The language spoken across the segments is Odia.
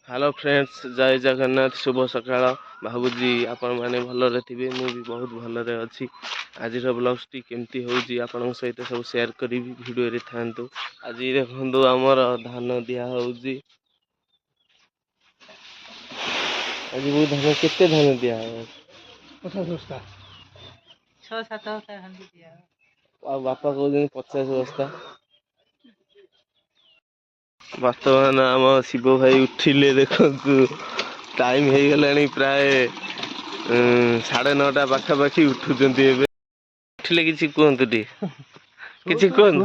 ହ୍ୟାଲୋ ଫ୍ରେଣ୍ଡସ୍, ଜୟ ଜଗନ୍ନାଥ, ଶୁଭ ସକାଳ। ଭାବୁଛି ଆପଣମାନେ ଭଲରେ ଥିବେ, ମୁଁ ବି ବହୁତ ଭଲରେ ଅଛି। ଆଜିର ବ୍ଲଗ୍ସଟି କେମିତି ହେଉଛି ଆପଣଙ୍କ ସହିତ ସବୁ ସେୟାର କରିବି, ଭିଡ଼ିଓରେ ଥାଆନ୍ତୁ। ଆଜି ଦେଖନ୍ତୁ ଆମର ଧାନ ଦିଆହେଉଛି। ଆଜି ବହୁତ ଧାନ, କେତେ ଧାନ ଦିଆହେବ? 50 ବସ୍ତା, 6-7 ବସ୍ତା ଖଣ୍ଡେ ଦିଆହବ। ଆଉ ବାପା କହୁଛନ୍ତି 50 ବସ୍ତା। ବର୍ତ୍ତମାନ ଆମ ଶିବ ଭାଇ ଉଠିଲେ। ଦେଖନ୍ତୁ ଟାଇମ୍ ହେଇଗଲାଣି ପ୍ରାୟ 9:30 ପାଖାପାଖି, ଉଠୁଛନ୍ତି ଏବେ। ଉଠିଲେ କିଛି କୁହନ୍ତୁ, ଟିକେ କିଛି କୁହନ୍ତୁ।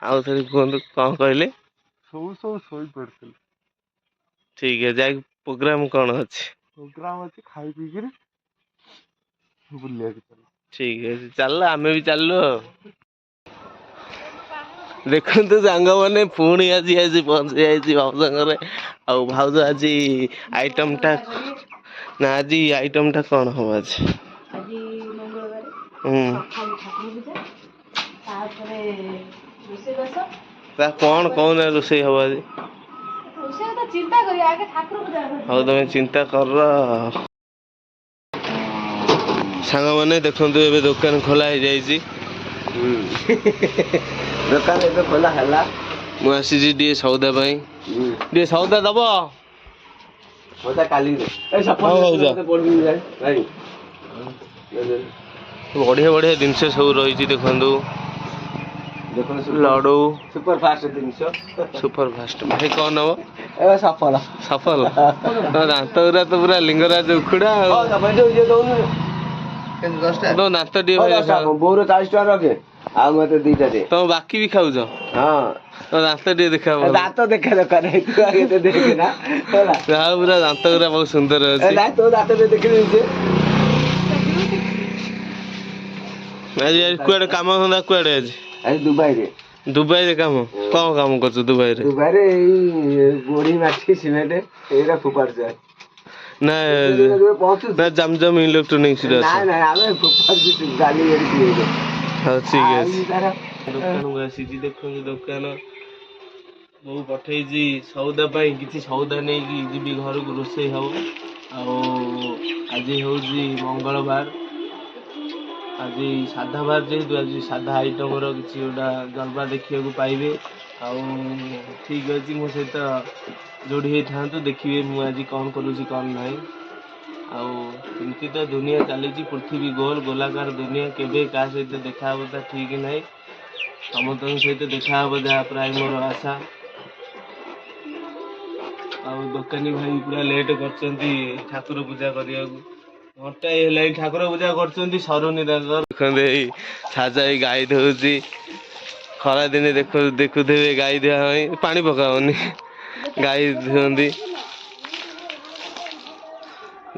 ଆଉ ଥରେ କୁହନ୍ତୁ, କ'ଣ କହିଲେ? ଶୋଉ ଶୋଉ ଶୋଇ ପଡ଼ିଥିଲି। ଠିକ୍ ଅଛି। ଆଜି ପ୍ରୋଗ୍ରାମ କ'ଣ ଅଛି? ପ୍ରୋଗ୍ରାମ ଅଛି, ଖାଇ ପିଇକିରି ବୁଲିବାକୁ ଚାଲ। ଠିକ୍ ଅଛି, ଚାଲ, ଆମେ ବି ଚାଲିଲୁ। ଆଉ ଦେଖନ୍ତୁ ସାଙ୍ଗମାନେ, ପୁଣି ଆଜି ଆଜି ପହଞ୍ଚି ଯାଇଛି ଭାଉଜଙ୍କରେ। ଆଉ ଭାଉଜ, ଆଜି ଆଇଟମଟା ନା, ଆଜି ଆଇଟମଟା କ'ଣ ହବ ଆଜି? ଆଜି ମଙ୍ଗଳବାର। ସକାଳୁ ଠାକୁର ପୂଜା, ତାପରେ ରୋଷେଇବାସ। ତା କ'ଣ କହୁନା, ରୋଷେଇ ହବ ଆଜି? ରୋଷେଇ କଥା ଚିନ୍ତା କରିବା, ଆଗେ ଠାକୁର ପୂଜା କଥା। ହଉ, ତମେ ଚିନ୍ତା କର। ସାଙ୍ଗମାନେ ଦେଖନ୍ତୁ, ଏବେ ଦୋକାନ ଖୋଲା ହେଇଯାଇଛି। ଦୋକାନ ଏବେ ଖୋଲା ହେଲା। ମୁଁ ଆସିଛି ଟିକେ ସଉଦା ପାଇଁ। ଟିକେ ସଉଦା ଦବ? ସଉଦା କାଲି। ହଉ ହଉ, ଯା। ଭାଇ। ବଢିଆ ବଢିଆ ଜିନିଷ ସବୁ ରହିଛି, ଦେଖନ୍ତୁ। ଦେଖନ୍ତୁ। ଲଡୁ। ସୁପର ଫାଷ୍ଟ ଜିନିଷ। Super fast. ଭାଇ, କ'ଣ ନବ? ଏବେ ସଫଳ। ସଫଲ। ତମ ଦାନ୍ତ ଗୁରା ତ ପୁରା ଲିଙ୍ଗରାଜ ଉଖୁଡା। ଆଉ ତମ ଦାନ୍ତ ଟିକେ ଭାଇ ଦେଖାଅ। ବୋଉର 40 ଟଙ୍କା ରଖେ, ଆଉ ମତେ ଦିଟା ଦେ। ତମ ବାକି ବି ଖାଉଛ? ହଁ। ତମ ଦାନ୍ତ ଟିକେ ଦେଖାଅ। ଦାନ୍ତ ଦେଖା ଦରକାର ନାହିଁ, ତୁ ଆଗେ ତ ଦେଖେ ନା ହେଲା। ଯାହା ପୁରା ଦାନ୍ତ ଗୁରା ବହୁତ ସୁନ୍ଦର ଅଛି। ନାଇଁ, ତୋ ଦାନ୍ତ ଟିକେ ଦେଖିଦେଇଛି। ଆଜି ଆଜି କୁଆଡେ କାମ ଧନ୍ଦା କୁଆଡେ ଆଜି? ଆଜି ଦୁବାଇରେ। ଦୁବାଇରେ କାମ? କଣ କାମ କରୁଛ ଦୁବାଇରେ? ଦୁବାଇରେ ଏଇ ଗୋଡି, ମାଟି, ସିମେଣ୍ଟ ଏଇରା ଫୋପାଡୁଛୁ। ନା ପହଞ୍ଚୁଛୁ ନା, ଜାମଜାମ ଇଲେକ୍ଟ୍ରୋନିକ୍ସ ରେ ଅଛ? ନାଇଁ ନାଇଁ, ଆମେ ଫୋପାଡୁଛୁ ଗାଲି ଗାଡି। ହଉ, ଠିକ ଅଛି। ଦୋକାନକୁ ଆସିଛି, ଦେଖନ୍ତୁ ଦୋକାନ। ବୋଉ ପଠେଇଛି ସଉଦା ପାଇଁ, କିଛି ସଉଦା ନେଇକି ଯିବି ଘରକୁ, ରୋଷେଇ ହବ। ଆଉ ଆଜି ହେଉଛି ମଙ୍ଗଳବାର, ଆଜି ସାଧା ବାର ଯେହେତୁ ଆଜି ସାଧା ଆଇଟମର କିଛି ଗୋଟା ଜଲବା ଦେଖିବାକୁ ପାଇବେ। ଆଉ ଠିକ୍ ଅଛି, ମୋ ସହିତ ଯୋଡ଼ି ହେଇଥାନ୍ତୁ, ଦେଖିବେ ମୁଁ ଆଜି କ'ଣ କରୁଛି କ'ଣ ନାହିଁ। ଆଉ ଏମିତି ତ ଦୁନିଆ ଚାଲିଛି, ପୃଥିବୀ ଗୋଲ, ଗୋଲାକାର ଦୁନିଆ, କେବେ କାହା ସହିତ ଦେଖା ହବ ତା ଠିକ୍ ନାହିଁ। ସମସ୍ତଙ୍କ ସହିତ ଦେଖା ହବ ଯାହା ପ୍ରାୟ ମୋର ଆଶା। ଆଉ ଦୋକାନୀ ଭାଇ ପୁରା ଲେଟ୍ କରିଛନ୍ତି ଠାକୁର ପୂଜା କରିବାକୁ। ଘଣ୍ଟାଏ ହେଲାଣି ଠାକୁର ପୂଜା କରୁଛନ୍ତି, ସରୁନି ତାଙ୍କର। ଦେଖନ୍ତୁ, ଏଇ ସାଜା ଏଇ ଗାଈ ଧୋଉଛି। ଖରାଦିନେ ଦେଖୁଥିବେ ଗାଈ ଧୁଆ ପାଇଁ ପାଣି ପକାଉନି, ଗାଈ ଧୁଅନ୍ତି।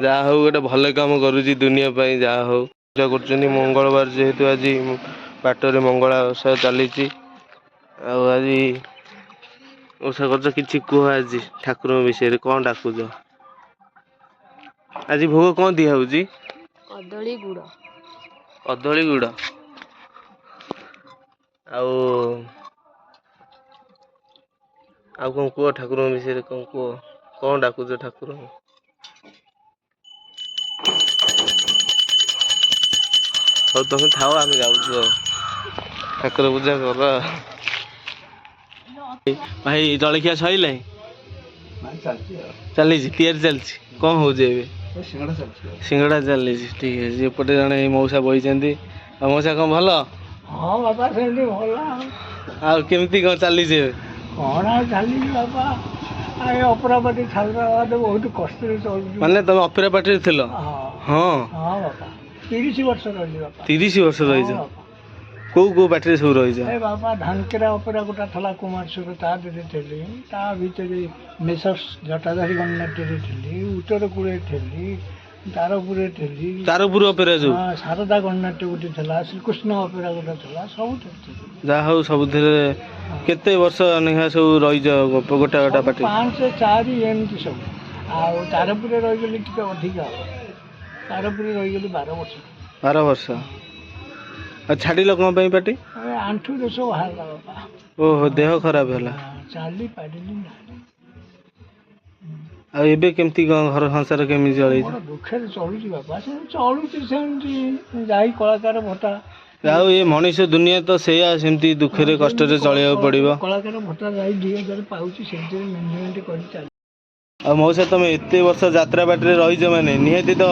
ଯାହା ହଉ, ଗୋଟେ ଭଲ କାମ କରୁଛି ଦୁନିଆ ପାଇଁ, ଯାହା ହଉ। ପୂଜା କରୁଛନ୍ତି ମଙ୍ଗଳବାର ଯେହେତୁ, ଆଜି ବାଟରେ ମଙ୍ଗଳା ଓଷା ଚାଲିଛି। ଆଉ ଆଜି ଓଷା କରୁଛ, କିଛି କୁହ ଆଜି ଠାକୁରଙ୍କ ବିଷୟରେ, କ'ଣ ଡାକୁଛ? ଆଜି ଭୋଗ କ'ଣ ଦିଆହଉଛି? କଦଳୀ ଗୁଡ଼। କଦଳୀ ଗୁଡ଼। ଆଉ ଆଉ କ'ଣ କୁହ ଠାକୁରଙ୍କ ବିଷୟରେ, କ'ଣ କୁହ, କ'ଣ ଡାକୁଛ ଠାକୁରଙ୍କୁ? ହଉ, ତମେ ଥାଅ, ଆମେ ଯାଉଛୁ। ଆଉ ଠାକୁର ପୂଜା କର। ଭାଇ, ଜଳଖିଆ ସରିଲାଣି? ଚାଲିଛି, ତିଆରି ଚାଲିଛି। କ'ଣ ହଉଛି ଏବେ? ସିଙ୍ଗଡ଼ା ଚାଲିଛି। ସିଙ୍ଗଡ଼ା ଚାଲିଛି, ଠିକ୍ ଅଛି। ଏପଟେ ଜଣେ ମଉସା ବଇଛନ୍ତି। ଆଉ ମଉସା, କ'ଣ ଭଲ? ହଁ ବାପା, ସେମିତି ଭଲ। ଆଉ କେମିତି କ'ଣ ଚାଲିଛି ଏବେ? କ'ଣ ଆଉ ଚାଲିଛି ବାପା, ଆଉ ଏ ଅପରା ପାର୍ଟି ଛାଡ଼ିଲା ବାଦ ବହୁତ କଷ୍ଟରେ ଚଳୁଛୁ। ମାନେ ତମେ ଅପେରା ପାର୍ଟିରେ ଥିଲ? ହଁ। ହଁ? ହଁ ବାପା, 30 ବର୍ଷ ରହିଲି ବାପା। 30 ବର୍ଷ ରହିଛ? ହଁ ବାପା। କୋଉ କୋଉ ପାର୍ଟିରେ ସବୁ ରହିଛ? ଏ ବାପା, ଧାନକେରା ଅପେରା ଗୋଟା ଥିଲା କୁମାରସୁର, ତା ଦେହରେ ଥିଲି। ତା ଭିତରେ ମେସର୍ସ ଜଟାଧାରୀ ଗଣନାଟ୍ୟରେ ଥିଲି, ଉତ୍ତର କୂଳରେ ଥିଲି, ତାରପୁରରେ ଥିଲି। ତାରପୁର ଅପେରା ଯୋଉ? ହଁ, ଶାରଦା ଗଣନାଟ୍ୟ ଗୋଟେ ଥିଲା, ଶ୍ରୀକୃଷ୍ଣ ଅପେରା ଗୋଟେ ଥିଲା, ସବୁଥିରେ ଥିଲି। ଯାହା ହଉ, ସବୁଥିରେ କେତେ ବର୍ଷ ଲେଖା ସବୁ ରହିଛ ଗୋଟା ଗୋଟା ପାର୍ଟି? 5, 4 ଏମିତି ସବୁ। ଆଉ ତାରପୁରରେ ରହିଗଲି ଟିକେ ଅଧିକା ହବ, ତାରପୁରରେ ରହିଗଲି 12 ବର୍ଷ। 12 ବର୍ଷ। ଆଉ ଛାଡ଼ିଲ କ'ଣ ପାଇଁ ପାର୍ଟି? ଏ ଆଣ୍ଠୁ ଦୋଷ ବାହାରିଲା ବାପା। ଓହୋ, ଦେହ ଖରାପ ହେଲା। ହଁ, ଚାଲି ପାରିଲି ନାହିଁ। ଆଉ ଏବେ କେମିତି କଣ ଘର ସଂସାର କେମିତି ଚଳେଇଛ? ବଡ଼ ଦୁଃଖରେ ଚଳୁଛି ବାପା, ସେମିତି ଚଳୁଛି ସେମିତି ଯାଇ କଳାକାର ଭତ୍ତା। ଆଉ ଏ ମଣିଷ ଦୁନିଆ ତ ସେଇଆ, ସେମିତି ଦୁଃଖରେ କଷ୍ଟରେ ଚଳିବାକୁ ପଡ଼ିବ। କଳାକାର ଭତ୍ତା ଯାଇ 2000 ପାଉଛି, ସେମିତିରେ ମ୍ୟାନେଜମେଣ୍ଟ କରି ଚାଲି। ଆଉ ମଉସା, ତମେ ଏତେ ବର୍ଷ ଯାତ୍ରା ବାଟରେ ରହିଛ ମାନେ ନିହାତି ତ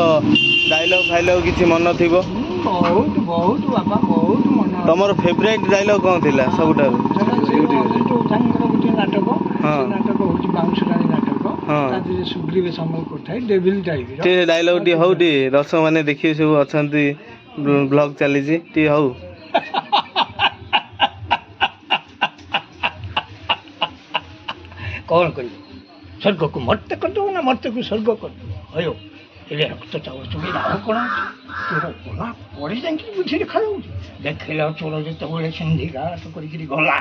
ଡାଇଲଗ ଫାଇଲଗ କିଛି ମନ ଥିବ? ବହୁତ ବହୁତ ବାପା, ବହୁତ ମନ। ତମର ଫେବରାଇଟ ଡାଇଲଗ କଣ ଥିଲା ସବୁଠାରୁ? ସେଟା ସେ ଅଜିତ ଓଝାଙ୍କର ଗୋଟିଏ ନାଟକ। ସେ ନାଟକ ହଉଛି ବାଉଁଶରାଣୀ ନାଟକ। ତା ଦେହରେ ସୁଗ୍ରୀବ ସାମଲ କରିଥାଏ ଡେଭିଲ ଟାଇପର। ଟିକେ ଡାଇଲଗ ଟିକେ ହଉ, ଟିକେ ଦର୍ଶକ ମାନେ ଦେଖିବେ, ସବୁ ଅଛନ୍ତି, ବ୍ଲଗ ଚାଲିଛି, ଟିକେ ହଉ। କ'ଣ କରିବ, ସ୍ୱର୍ଗକୁ ମର୍ତ୍ତ୍ୟ କରିଦେବ ନା ମର୍ତ୍ତ୍ୟକୁ ସ୍ୱର୍ଗ କରିଦେବ? ହୟೋ, ଏବେ ରକ୍ତ ଚାଉଳ ଚୁଡ଼ି ଲାଭ କ'ଣ ଅଛି? ତୋର ଗଲା ପରେ ଯାଇକି ବୁଦ୍ଧି ଦେଖାଯାଉଛି। ଦେଖିଲ, ଚୋର ଯେତେବେଳେ ସିନ୍ଧି ଘାଟ କରିକିରି ଗଲା,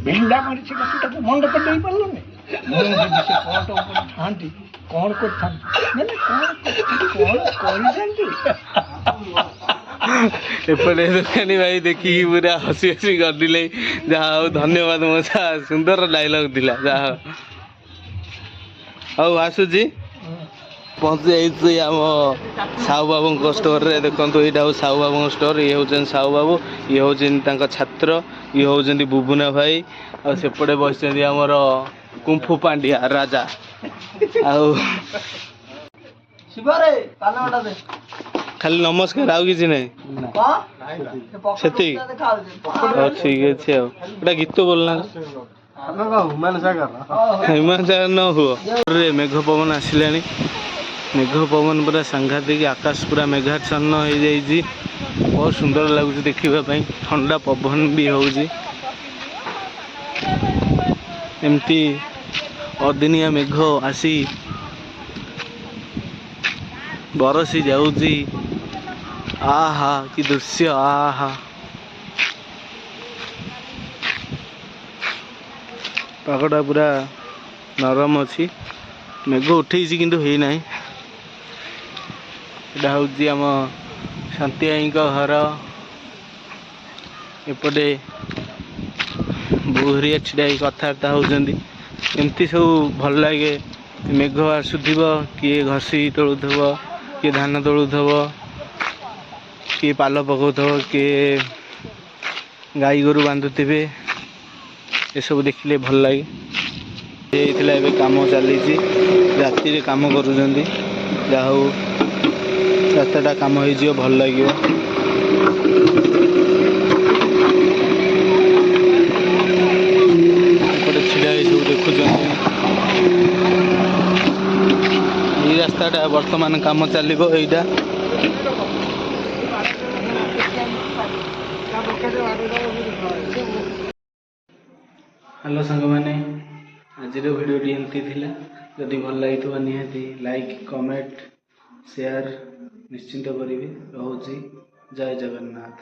ବିଣ୍ଡା ମାରି ସେ ତାକୁ ମଣ୍ଡପ ଦେଇପାରିଲୁନି। ମୁଁ ଯଦି ସେ ପଟ ଉପରେ ଥାନ୍ତି କ'ଣ କରିଥାନ୍ତି? ମାନେ କ'ଣ କ'ଣ କରିଥାନ୍ତି? ଏପଟେ ଦୋକାନୀ ଭାଇ ଦେଖିକି ପୁରା ହସି ହସି ଗଡ଼ିଲେ। ଯାହା ହଉ, ଧନ୍ୟବାଦ ମଉସା, ସୁନ୍ଦର ଡାଇଲଗ ଥିଲା। ଯାହା ହଉ, ହଉ ଆସୁଛି। ପହଞ୍ଚି ଯାଇଛି ଆମ ସାହୁ ବାବୁଙ୍କ ଷ୍ଟୋରରେ। ଦେଖନ୍ତୁ, ଏଇଟା ହଉଛି ସାହୁ ବାବୁଙ୍କ ଷ୍ଟୋର। ଇଏ ହେଉଛନ୍ତି ସାହୁ ବାବୁ, ଇଏ ହେଉଛନ୍ତି ତାଙ୍କ ଛାତ୍ର, ଇଏ ହେଉଛନ୍ତି ବୁବୁନା ଭାଇ, ଆଉ ସେପଟେ ବସିଛନ୍ତି ଆମର କୁମ୍ଫୁ ପାଣ୍ଡିଆ ରାଜା। ଆଉ ଖାଲି ନମସ୍କାର, ଆଉ କିଛି ନାହିଁ, ସେତିକି। ହଉ, ଠିକ ଅଛି। ଆଉ ଗୋଟେ ଗୀତ ବୋଲନା, ହ୍ୟୁମାନ ସାଗର ନ ହୁଅ। ରେ ମେଘ ପବନ ଆସିଲାଣି, ମେଘ ପବନ ପୁରା ସାଂଘାତିକ। ଆକାଶ ପୁରା ମେଘାଚ୍ଛନ୍ନ ହେଇଯାଇଛି, ବହୁତ ସୁନ୍ଦର ଲାଗୁଛି ଦେଖିବା ପାଇଁ। ଥଣ୍ଡା ପବନ ବି ହଉଛି। ଏମିତି ଅଦିନିଆ ମେଘ ଆସି ବରସି ଯାଉଛି। ଆହା, କି ଦୃଶ୍ୟ, ଆହା! ପାଗଟା ପୁରା ନରମ ଅଛି। ମେଘ ଉଠେଇଛି କିନ୍ତୁ ହେଇନାହିଁ। ଏଇଟା ହେଉଛି ଆମ ଶାନ୍ତି ଆଈଙ୍କ ଘର। ଏପଟେ ବୋଉ ହେରିକା ଛିଡ଼ା ହେଇ କଥାବାର୍ତ୍ତା ହେଉଛନ୍ତି। ଏମିତି ସବୁ ଭଲ ଲାଗେ। ମେଘ ଆସୁଥିବ, କିଏ ଘଷି ତୋଳୁଥିବ, କିଏ ଧାନ ତୋଳୁଥିବ, କିଏ ପାଲ ପକାଉଥିବ, କିଏ ଗାଈ ଗୋରୁ ବାନ୍ଧୁଥିବେ, ଏସବୁ ଦେଖିଲେ ଭଲ ଲାଗେ। ହେଇଥିଲା, ଏବେ କାମ ଚାଲିଛି, ରାତିରେ କାମ କରୁଛନ୍ତି। ଯାହା ହଉ, ରାସ୍ତାଟା କାମ ହେଇଯିବ, ଭଲ ଲାଗିବ। ଏପଟେ ଛିଡ଼ା ହେଇ ସବୁ ଦେଖୁଛନ୍ତି। ଏଇ ରାସ୍ତାଟା ବର୍ତ୍ତମାନ କାମ ଚାଲିବ ଏଇଟା। ହ୍ୟାଲୋ ସାଙ୍ଗମାନେ, ଆଜିର ଭିଡ଼ିଓଟି ଏମିତି ଥିଲା। ଯଦି ଭଲ ଲାଗିଥିବ ନିହାତି ଲାଇକ୍, କମେଣ୍ଟ, ସେୟାର ନିଶ୍ଚିନ୍ତ କରିବେ। ରହୁଛି, ଜୟ ଜଗନ୍ନାଥ।